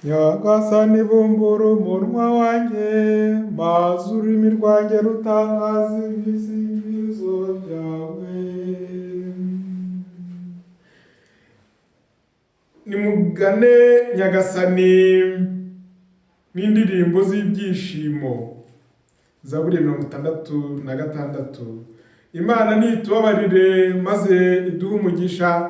Nyagasani, bumbura umunwa wanjye, maze ururimi rwanjye rutangaza ibisingizo byawe. Nimugane Nyagasani n'indirimbo z'ibyishimo. Zaburi ya 66. Imana nitubabarire maze iduhe umugisha,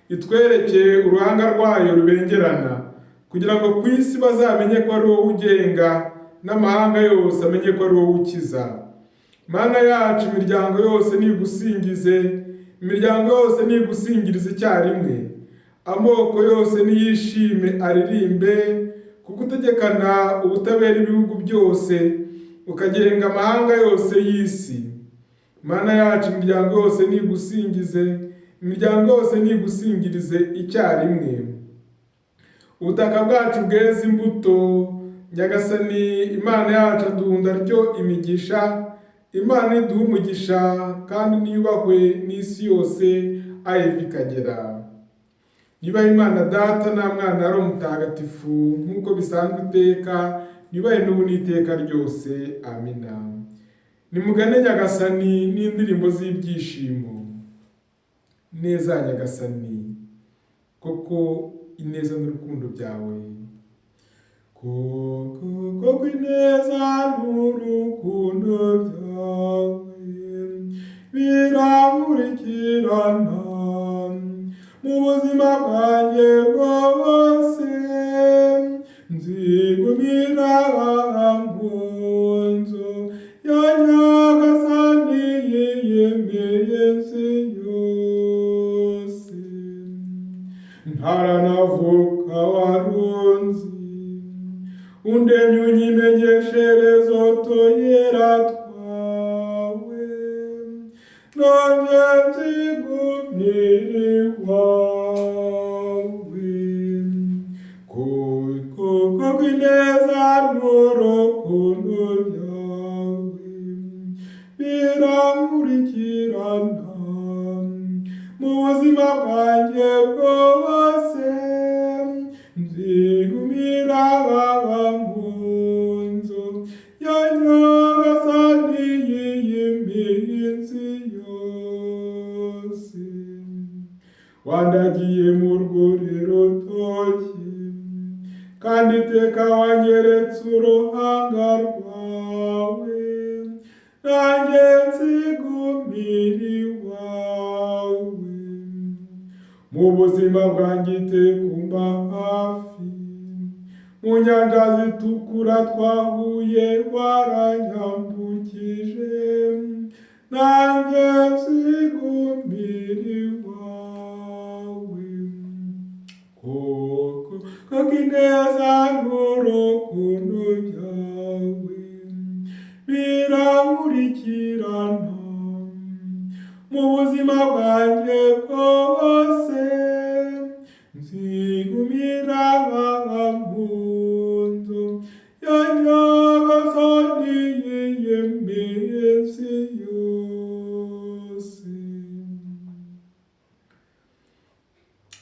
itwereke uruhanga rwayo rubengerana, kugira ngo ku isi bazamenye ko ari wowe ugenga, n'amahanga yose amenye ko ari wowe ukiza. Mana yacu, imiryango yose nigusingize, imiryango yose nigusingirize icyarimwe. Amoko yose niyishime aririmbe, kuko utegekana ubutabera ibihugu byose, ukagenga amahanga yose y'isi. Mana yacu, imiryango yose nigusingize, imiryango yose nigusingirize icyarimwe. Ubutaka bwacu bweze imbuto, Nyagasani Imana yacu aduhunda atyo imigisha. Imana iduha umugisha kandi niyubahwe n'isi yose aho iva ikagera. Yubahe Imana Data na Mwana na Roho Mutagatifu, nk'uko bisanzwe iteka, yubahe n'ubu n'iteka ryose. Amina. Nimugane Nyagasani n'indirimbo z'ibyishimo. Ineza ya Nyagasani, koko ineza n'urukundo byawe. Koko koko ineza n'urukundo byawe birankurikirana mu buzima bwanjye bwose, nzigumira mu nzu ya Nyagasani iminsi yose. Ntaranavuka warunzi, undemye unyimenyeshereza utuyira twawe, nanjye nzigumira iwawe. Kuko koko ineza n'urukundo byawe birankurikirana mu buzima bwanjye bwose, nzigumira mu nzu ya Nyagasani iminsi yose. Wandagiye mu rwuri rutoshye, kandi iteka wanyeretse uruhanga rwawe, nanjye nzigumira iwawe. Mu buzima bwanjye iteka umba hafi, mu nyanja zitukura twahuye waranyambukije, nanjye nzigumira iwawe. Koko koko ineza n'urukundo byawe birankurikirana mu buzima bwanjye bwose, nzigumira mu nzu ya Nyagasani iminsi yose.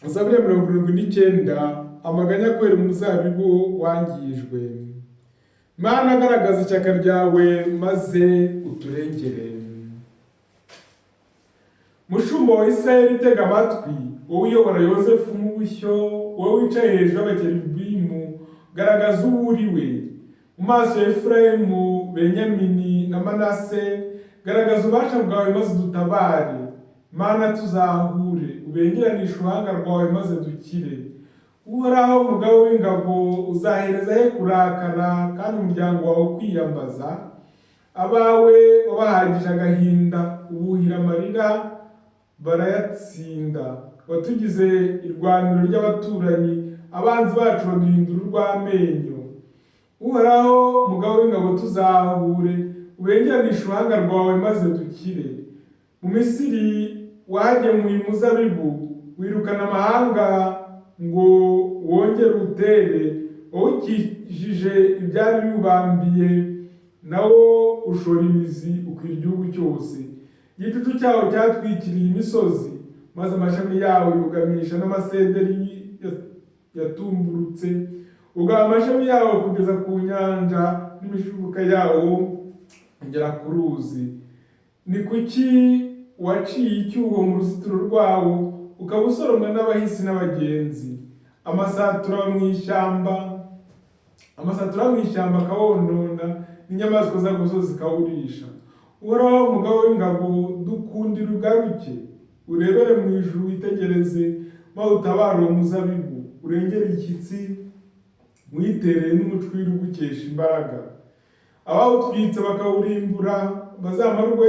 Zaburi ya 79, amaganya kubera umuzabibu wangijwe. Mana, garagaza ishyaka ryawe maze uturengere. Mushumba wa Isirayeli, tega amatwi, wowe uyobora Yozefu mu bushyo, wowe wicaye hejuru y'abakerubimu, garagaza uwo uri we. Mu maso ya Efurayimu, Benyamini na Manase, garagaza ububasha bwawe maze udutabare. Mana, tuzahure, ubengeranishe uruhanga rwawe maze dukire. Uhoraho mugaba w'ingabo, uzahereza he kurakara kandi umuryango wawe ukwiyambaza? Abawe wabahagije agahinda, ubuhira amarira barayatsinda. Watugize irwaniro ry'abaturanyi, abanzi bacu baduhindura urw'amenyo. Uhoraho mugaba w'ingabo, tuzahure, ubengeranishe uruhanga rwawe maze dukire. Mu Misiri wahagemuye umuzabibu, wirukana amahanga ngo wongere uwutere, wawukijije ibyari biwubambiye, nawo ushora imizi ukwira igihugu cyose. Igicucu cyawo cyatwikiriye imisozi, maze amashami yawo yugamisha n'amasederi yatumburutse. Ugaba amashami yawo kugeza ku nyanja, n'imishibuka yawo igera ku ruzi. Ni kuki waciye icyuho mu ruzitiro rwawo, ukaba usoromwa n'abahisi n'abagenzi? Amasatura mu ishyamba akawonona, n'inyamaswa z'agasozi zikawurisha. Uhoraho umugaba w'ingabo, dukundire ugaruke, urebere mu ijuru witegereze, maze utabare uwo muzabibu, urengere igishyitsi witereye n'umucwiri ugukesha imbaraga. Abawutwitse bakawurimbura bazamarwe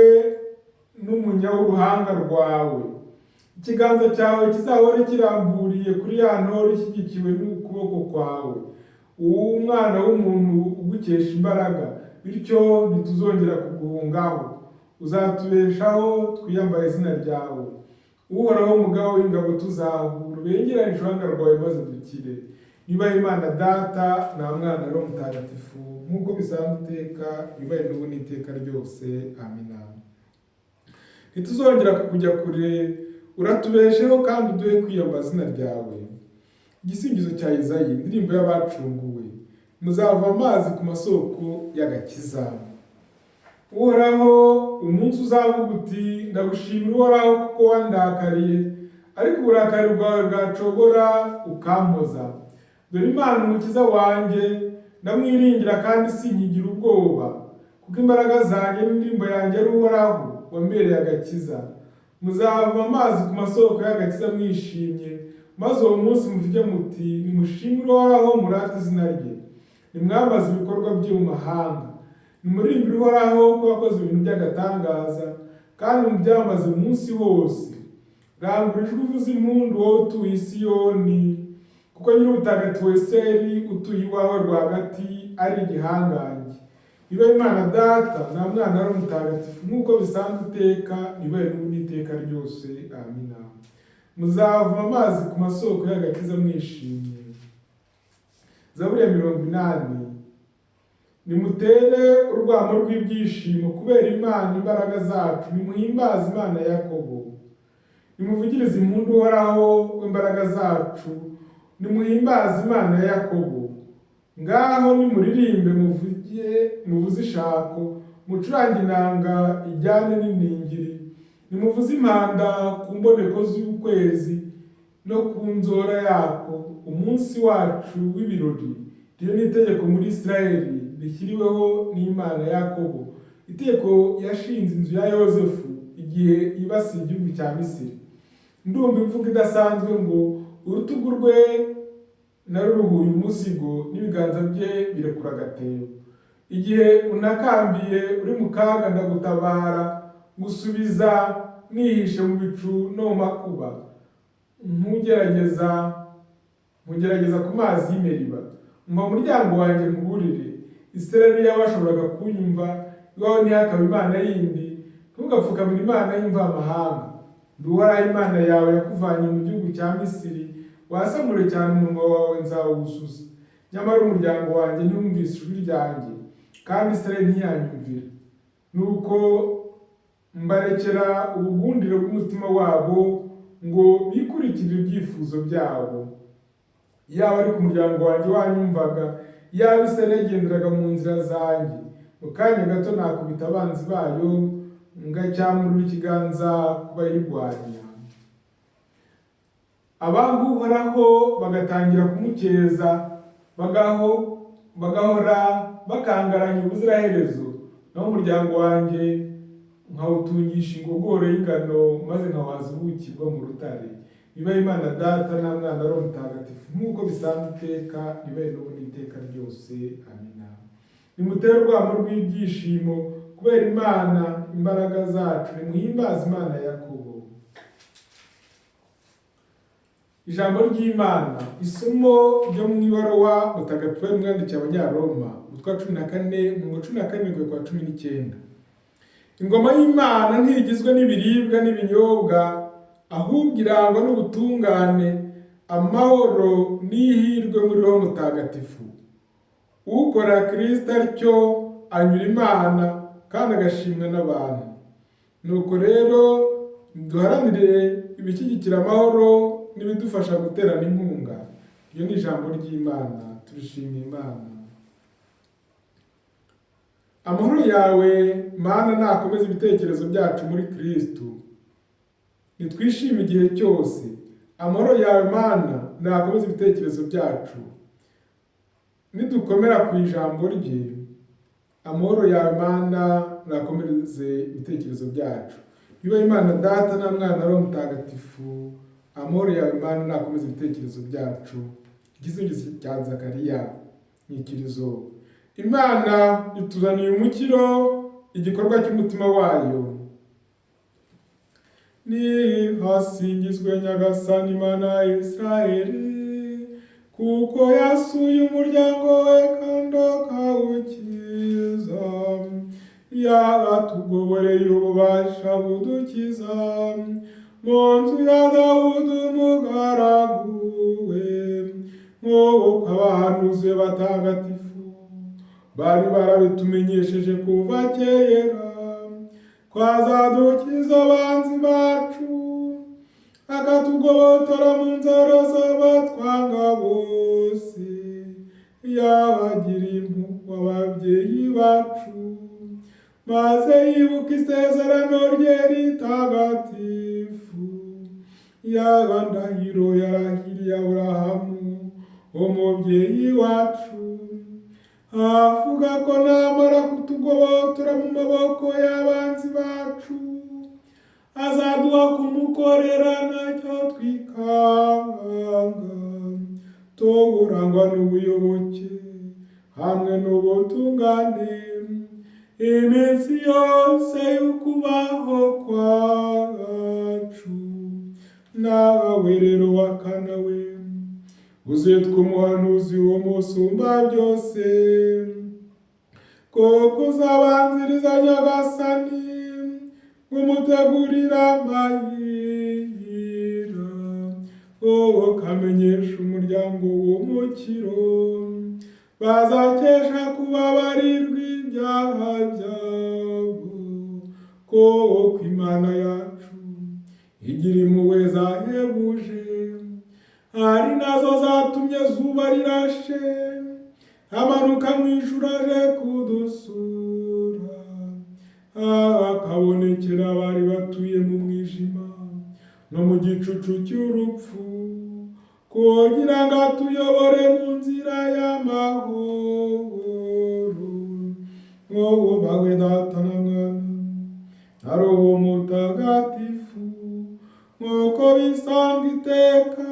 n'umunya w'uruhanga rwawe. Ikiganza cyawe kizahore kiramburiye kuri ya ntore ishyigikiwe n'ukuboko kwawe, umwana w'umuntu ugukesha imbaraga. Bityo ntituzongera kuguhungaho, uzatubeshaho twiyambaye izina ryawe. Uhoraho umugaba w'ingabo, tuzahura, ubengerane uruhanga rwawe maze dukire. Yubahe Imana Data na Mwana na Roho Mutagatifu, nk'uko bisanzwe iteka, yubahe n'ubu n'iteka ryose. Amina. Ntituzongera kukujya kure, uratubesheho kandi uduhe kwiyambaza izina ryawe. Igisingizo cya Izayi, indirimbo y'abacunguwe. Muzava amazi ku masoko y'agakiza. Uhoraho, umunsi uzavuga uti ndagushimira Uhoraho kuko wandakariye, ariko uburakari bwawe bwacogora ukampoza. Dore Imana umukiza wanjye, ndamwiringira kandi sinkigira ubwoba, kuko imbaraga zanjye n'indirimbo yanjye ari Uhoraho wambereye agakiza. Muzavoma amazi ku masoko y'agakiza mwishimye, maze uwo munsi muvuge muti nimushimire Uhoraho, murate izina rye, nimwambaze ibikorwa bye mu mahanga. Nimuririmbire Uhoraho ko yakoze ibintu by'agatangaza, kandi mubyambaze umunsi wose. Rangura ijwi uvuze impundu, wowe utuye i Siyoni, kuko Nyir'ubutagatifu wa Isirayeli utuye iwawe rwagati ari igihangange. Niba Imana Data na Mwana ari Mutagatifu, nk'uko bisanzwe iteka, niba n'ubu n'iteka ryose. Amina. Muzavoma amazi ku masoko y'agakiza mwishimye. Zaburi ya 80. Nimutere urwamo rw'ibyishimo kubera Imana imbaraga zacu, nimuhimbaze Imana ya Yakobo. Nimuvugirize impundu Uhoraho w'imbaraga zacu, nimuhimbaze Imana ya Yakobo. Ngaho nimuririmbe, muvuge, muvuze ishako, mucurange inanga ijyane n'iningiri, nimuvuze impanda ku mboneko z'ukwezi no ku nzora yako, umunsi wacu w'ibirori. Iryo ni itegeko muri Isirayeli rishyiriweho n'Imana ya Yakobo, itegeko yashinze inzu ya Yozefu igihe yibasiye igihugu cya Misiri. Ndumva imvugo idasanzwe ngo urutugu rwe naruruhuye umuzigo, n'ibiganza bye birekura agatebo. Igihe unakambiye uri mu kaga, ndagutabara, ngusubiza nihishe mu bicu no mu makuba. Nkugerageza ku mazi y'Imeriba, umva muryango wanjye nkuburire. Isirayeli yabashoboraga kunyumva, iwawe ntihakabe imana yindi, ntugapfukamire imana y'imvamahanga. Ndi Uhoraho Imana yawe yakuvanye mu gihugu cya Misiri, wasamure cyane umunwa wawe nzawuzuza. Nyamara umuryango wanjye ntiwumvise ijwi ryanjye, kandi Isirayeli ntiyanyumvira. Nuko mbarekera ubugundire bw'umutima wabo ngo bikurikire ibyifuzo byabo. Yaba ari ku muryango wanjye wanyumvaga, yaba Isirayeli yagenderaga mu nzira zanjye, mu kanya gato nakubita abanzi bayo, ngacyamurura ikiganza ku bayirwanya. Abanga Uhoraho bagatangira kumukeza, bagahora bakangaranya ubuziraherezo. Naho umuryango wanjye nkawutungisha ingogoro y'ingano, maze nkawaza ubuki bwo mu rutare. Niba Imana Data na Mwana ari Mutagatifu, nk'uko bisanzwe iteka, niba n'ubu n'iteka ryose. Amina. Nimutere urwamo rw'ibyishimo kubera Imana imbaraga zacu, nimuhimbaze Imana ya Yakobo. Ijambo ry'Imana, isomo ryo mu ibaruwa Mutagatifu yamwandikiye Abanyaroma, umutwe wa 14, umurongo 17 kugera ku wa 19. Ingoma y'Imana ntigizwe n'ibiribwa n'ibinyobwa, ahubwo irangwa n'ubutungane, amahoro n'ihirwe muri Roho Mutagatifu. Ukora Kristo atyo anyura Imana kandi agashimwa n'abantu. Nuko rero duharanire ibishyigikira amahoro n'ibidufasha guterana inkunga. Iryo ni ijambo ry'Imana. Turishimiye Imana. Amahoro yawe Mana nakomeze ibitekerezo byacu muri Kristo. Nitwishime igihe cyose. Amahoro yawe Mana nakomeze ibitekerezo byacu. Nidukomera ku ijambo rye, amahoro yawe Mana nakomereze ibitekerezo byacu. Niba Imana Data na Mwana Roho Mutagatifu, amahoro yawe Mana nakomeze ibitekerezo byacu. Igisingizo cya Zakariya, nyikirizo. Imana ituzaniye umukiro, igikorwa cy'umutima wayo. Nihasingizwe Nyagasani Imana ya Israheli, kuko yasuye umuryango we kandi akawukiza. Yaratugoboreye ububasha budukiza mu nzu ya Dawudi umugaragu we, nk'uko abahanuzi batagatifu bari barabitumenyesheje kuva kera, ko azadukiza abanzi bacu, akatugobotora mu nzara z'abatwanga bose. Yabagiriye impuhwe ababyeyi bacu, maze yibuka isezerano rye ritagatifu, ya ndahiro yarahiriye Aburahamu umubyeyi wacu, avuga ko namara kutugobotora mu maboko y'abanzi bacu, azaduha kumukorera ntacyo twikanga, tuburangwa n'ubuyoboke hamwe n'ubutungane iminsi yose y'ukubaho kwacu. Nawe rero wakana we, uzitwa umuhanuzi w'Umusumba byose, kuko uzabanziriza Nyagasani umutegurira amayira, wowe ukamenyesha umuryango w'umukiro, bazakesha kubabarirwa ibyaha byabo, kuko Imana yacu igira impuhwe zahebuje, ari nazo zatumye zuba rirashe amanuka mu ijuru aje kudusura, akabonekera abari batuye mu mwijima no mu gicucu cy'urupfu, kugira ngo atuyobore mu nzira y'amahoro. Mwubahwe Data na Mwana na Roho Mutagatifu, nk'uko bisanzwe iteka,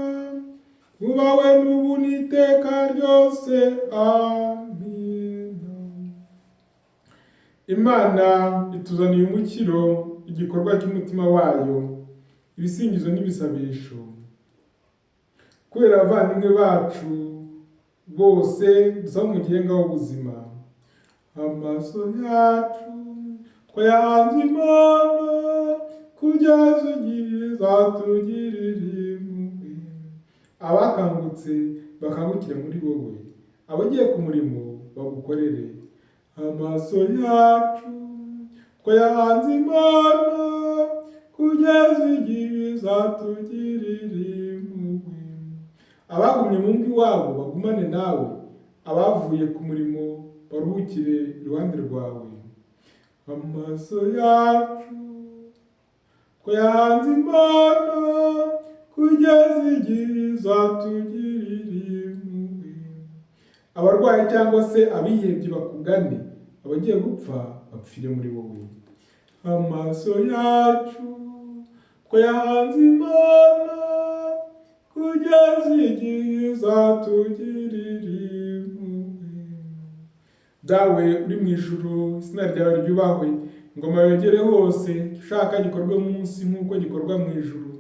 ubahwe n'ubu n'iteka ryose. Amina. Imana ituzaniye umukiro, igikorwa cy'umutima wayo, ibisingizo n'ibisabisho. Kubera abavandimwe bacu bose dusaba umugenga w'ubuzima, amaso yacu twayahanze Imana kugeza igihe izatugirira impuhwe. Abakangutse bakangukire muri wowe, abagiye ku murimo bagukorere. Amaso yacu twayahanze Imana kugeza igihe izatugirira impuhwe. Abagumye mu ngo iwabo bagumane nawe, abavuye ku murimo baruhukire iruhande rwawe. Amaso yacu twayahanze Imana kugeza igihe izatugirira impuhwe. Abarwayi cyangwa se abihebye bakugane, abagiye gupfa bapfire muri wowe. Amaso yacu twayahanze Imana kugeza igihe izatugirira impuhwe. Dawe uri mu ijuru, izina ryawe ryubahwe, ingoma yogere hose, icyo ushaka gikorwe munsi nk'uko gikorwa mu ijuru.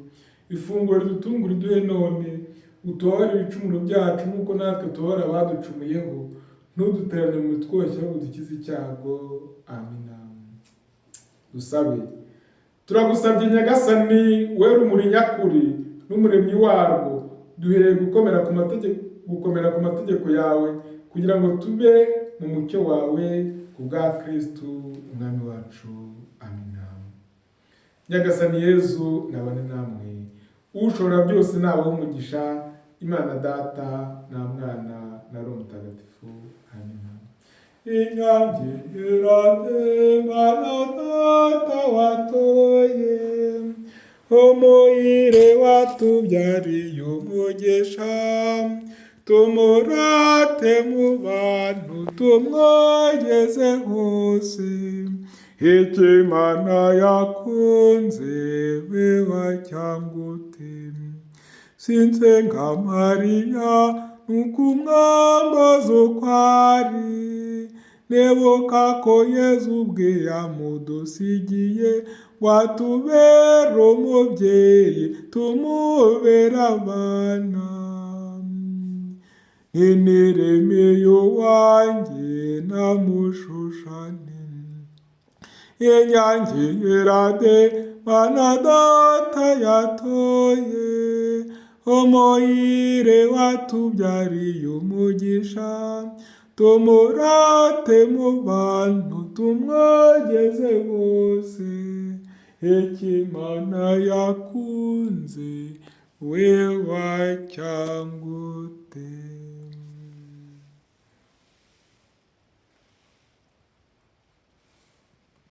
Ifunguro ridutunga uriduhe none, utubabarire ibicumuro byacu nk'uko natwe tubabarira abaducumuyeho, ntudutererane mu bitwoshya ahubwo udukize icyago. Amina. Dusabe. Turagusabye Nyagasani, wera umuri nyakuri n'umuremyi warwo, duhereye gukomera ku mategeko yawe, kugira ngo tube mu mucyo wawe, ku bwa Kristu Umwami wacu. Amina. Nyagasani Yezu nabane namwe, ushobora byose nabahe umugisha, Imana Data na Mwana na Roho Mutagatifu. Inyange irademana data watoye, umuhire watubyariye umugisha, tumurate mu bantu tumwogeze hose, icyo Imana yakunze biba cyangwa ute. Sinsenga Mariya nuko umwambaza uko ari, nibuka ko Yezu ubwe yamudusigiye ngo atubere umubyeyi tumubere abana. Ntiniremeye uwanjye namushushane, inyange irade mana data yatoye, umuhire watubyariye umugisha, tumurate mu bantu tumwogeze bose, icyo Imana yakunze we wacyanga ute.